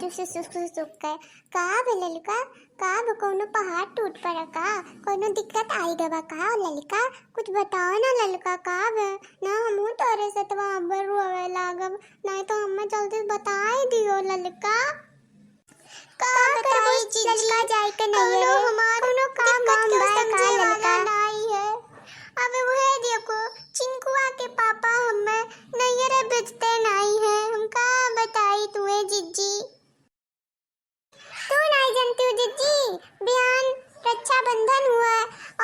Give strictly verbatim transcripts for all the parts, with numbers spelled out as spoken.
सुसुक सुसुक के, "का बे ललका, का बे, कौनो पहाड़ टूट पड़ा का? कौनो दिक्कत आई गवा का ललका? कुछ बताओ ना ललका, का बे? ना हमहू तोरे सतवा अब्बर रोवे लागब, नहीं तो हमें जल्दी बताई दियो ललका।" का का बताई करबो जीजी, ललका जाए के नहीं कौनो है। हमार कौनो काम दिक्कत वाम के बा का समझे वाला ललका? नाई है। अब वह देखो, चिंकुआ के पापा हमें नैहरे भेजते नाई है। हम का बताई तुहे जीजी? तू नाई जानती हो जीजी, बिहान रक्षाबंधन हुआ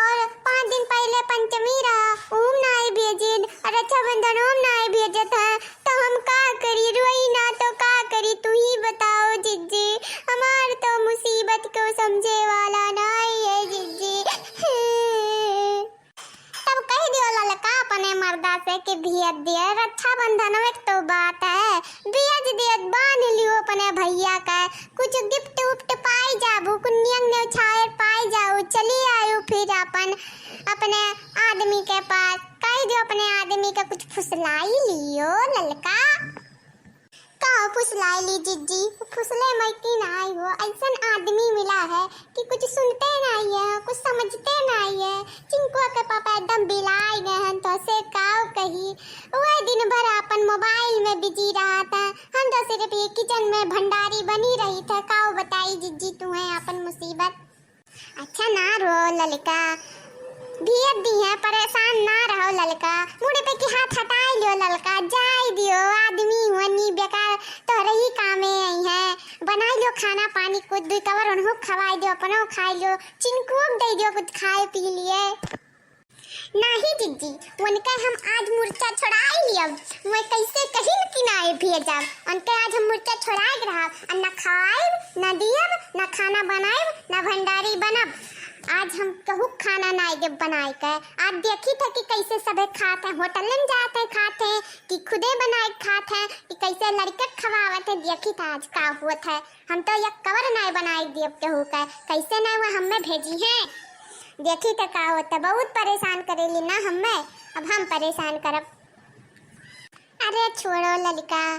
और पाँच दिन पहले पंचमी रहा, ओम नाई भेजिन, और रक्षाबंधन ओम नाई भेजत है, तो हम का करी, रोई ना तो का करी, तू ही बताओ जीजी, हमार तो मुसीबत को समझे वाला नाई है जीजी। तब कह दियो ललका अपने मर्दा से कि भेज दिए, रक्षाबंधन एक तो बात है, भेज दिए, बांध लियो अपने भैया का, कुछ गिफ्ट उफ्ट पाई जाबू, कुन्नियंग ने उछाए पाई जाऊ, चली आयु फिर अपन अपने आदमी के पास, कह दियो अपने आदमी के कुछ फुसलाई लियो ललका। का फुसलाई ली जीजी? फुसले मइकी नाई हो, ऐसन आदमी मिला है कि कुछ सुनते नाई है, कुछ समझते नाई है। चिंकुआ के पापा एकदम बिलाई गए हैं, तो से काव कही। वह दिन भर अपन मोबाइल में बिजी रहा था, हम तो सिर्फ ये किचन में भंडारी बनी रही था। काव बताई जीजी तुम्हें अपन मुसीबत। अच्छा ना रो ललका, भेज दी है, परेशान ना रहो ललका। मुड़ी पे की हाथ हटाई लियो ललका, जाई दियो, आदमी हुआ नी बेकार, तोहरे ही कामे आई है। बनाई लियो खाना पानी कुछ, दुई कवर उन्हों खवाई दियो, अपनो खाई लियो, चिंकुओ के दे दियो कुछ खाए पी लिए। नाही जीजी, उनके हम आज मुर्चा छोड़ाई लियब। मैं कैसे कहिन कि ना भेजब, उनके आज हम मुर्चा छोड़ाए के रहब। आ ना खवाइब, ना दियब, ना खाना बनाइब, ना भंडारी बनब। आज हम कहू खाना ना देब बनाए के। आज देखी थे कि कैसे सभे खात हैं, होटल में जात हैं खात हैं कि खुदे बनाए के खात हैं कि कैसे लड़के के खवावत हैं। देखी थे आज का होत है। हम तो एक कवर नाय बनाई दियब केहू का, कैसे नाय वो हमें भेजी हैं। देखी तो का होता, बहुत परेशान करेली ना हमें, अब हम परेशान करब। अरे छोड़ो ललका,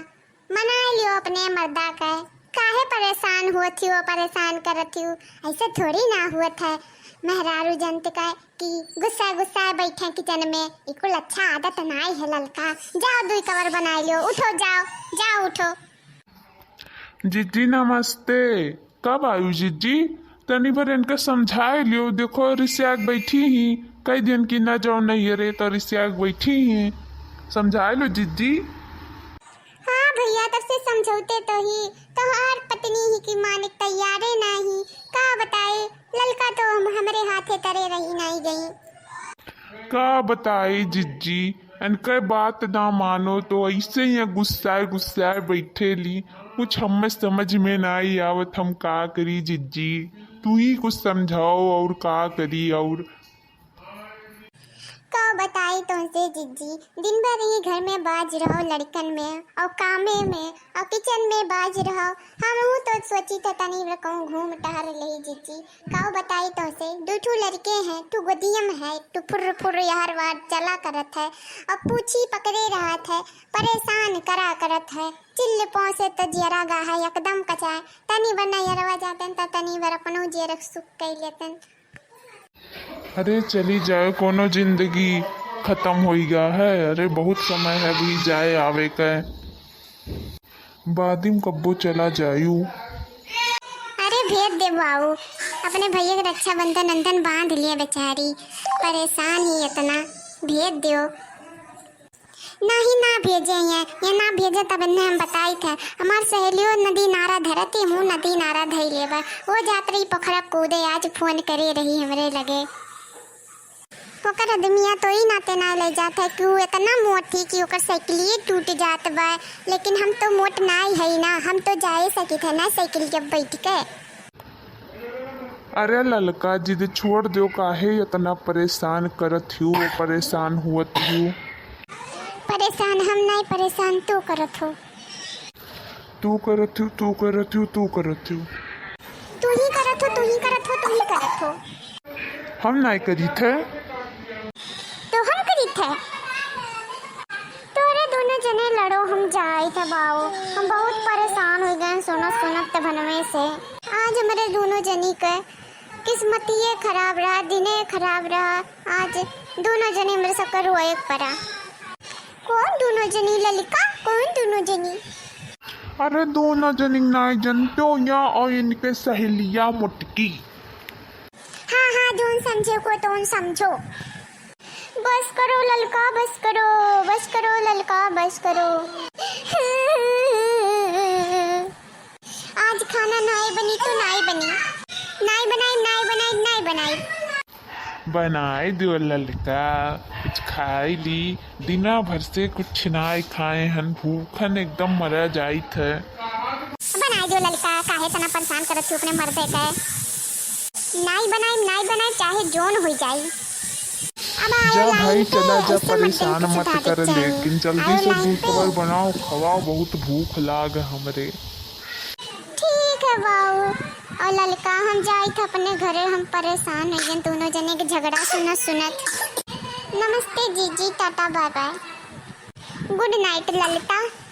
मनाई लियो अपने मर्दा का, काहे परेशान हुआ थी हो, परेशान करत थी हो, ऐसे थोड़ी ना हुआ था। मेहरारू जनत का कि गुस्सा गुस्सा बैठे किचन में, इकुल अच्छा आदत नाय है ललका। जाओ दुई कवर बनाई लियो, उठो जाओ, जाओ उठो। जिज्जी नमस्ते। कब आयु जिज्जी? तनी भर इनका समझाए लियो। देखो रिसियाक बैठी ही, कई दिन की ना जाओ नैहरे तो रिसियाक बैठी ही। समझाए लो जिज्जी। हाँ भैया, तब से समझौते तो ही, तोहार पत्नी ही की माने तैयारे नाही। का बताए, ललका तो हम, हमरे हाथे तरे रही नाही गई। का बताई जिज्जी, इनके बात ना मानो तो ऐसे ही गुस्साए गुस्साए बैठे ली। कुछ हमें समझ में नाई आवत, हम का करी जिज्जी, तू ही कुछ समझाओ और का करी। और का बताई तुमसे जिज्जी, दिन भर ही घर में बाज रहो लड़कन में और कामे में और किचन में बाज रहो। हम हूँ तो सोची था तनी भर कहूँ घूम टहर ले जिज्जी। काऊ बताई तोहसे, दू ठू लड़के हैं, ठू गोदियम है, ठू फुर्र फुर्र यहर वार चला करत है, और पूछी पकड़े रहत है, परेशान करा करत है, चिल्ल पहुँचे तो जियरा गा है एकदम कचाए, तनी भर नैहरवा जातन त तनी भर अपनो जियर सुख कई लेतन। अरे चली जाए, कोनो जिंदगी खत्म होई गा है, अरे बहुत समय है अभी जाए आवे का। बादिम कब्बो चला जायू। अरे भेज दे बाऊ, अपने भैया के रक्षाबंधन अंधन बांध लिए बेचारी, परेशान ही इतना, भेज दियो। नहीं ना भेजे ये, ये ना भेजे तब इन्हें हम बताई थे। हमार सहेलियों नदी नारा धरती मुँह नदी नारा धई लेबा, वो जात रही पोखरा कूदे, आज फोन करे रही हमरे लगे। ओकर अदमिया तो ई नाते ना ले जात है कि ऊ इतना मोट थी कि ओकर साइकिलिए टूट जात बा, लेकिन हम तो मोट नाई है ना, हम तो जाए सकित है ना साइकिल के बैठ के। अरे ललका जिद छोड़ दो, काहे इतना परेशान करत हो, परेशान हुअत हो? परेशान हम नहीं, परेशान तू करत हो। तू करत हो, तू करत हो, तू करत हो। तू ही करत हो, तू ही करत हो, तू ही करत हो। हम नाय करीत है। तो हम करीत है। तोरे दोनों जन नहीं लड़ो, हम जाइत है बाऊ, हम बहुत परेशान होइ गए सुनत सुनत त भनवे से। आज हमरे दोनों जनी के किस्मतिये खराब रहा, दिने खराब रहा। आज दोनों जनी हमरे सबके रोए के पड़ा। कौन दोनों जनी ललिका, कौन दोनों जनी? अरे दोनों जनी नाई जनतो या और इनके सहेलिया मोटकी। हाँ हाँ, जोन समझे को तोन समझो। बस करो ललका, बस करो, बस करो ललका, बस करो। आज खाना नाई बनी तो नाई बनी, नाई बनाई, नाई बनाई, नाई बनाई। बनाई दियो ललका, कुछ खाई ली। दिना भर से कुछ नाई खाए हन, भूखन एकदम मरा जाइत है। बनाई दियो ललका, काहे तना परेशान करत हो अपने मर्दे के? नाई बनाई, नाई बनाई, चाहे जोन होइ जाई। अब आयो जा line भाई, पे, चला जा, ऐसे मत परेशान दिल के मत सुधा कर, दे। लेकिन जल्दी आयो से line दू पे। खबर बनाओ, खवाओ, बहुत भूख लाग हमरे। ठीक है बाऊ। और ललका, हम जाइत अपने घरे, हम परेशान हो गए दोनों जने के झगड़ा सुनत सुनत। नमस्ते जीजी, tata bye bye, good night ललका।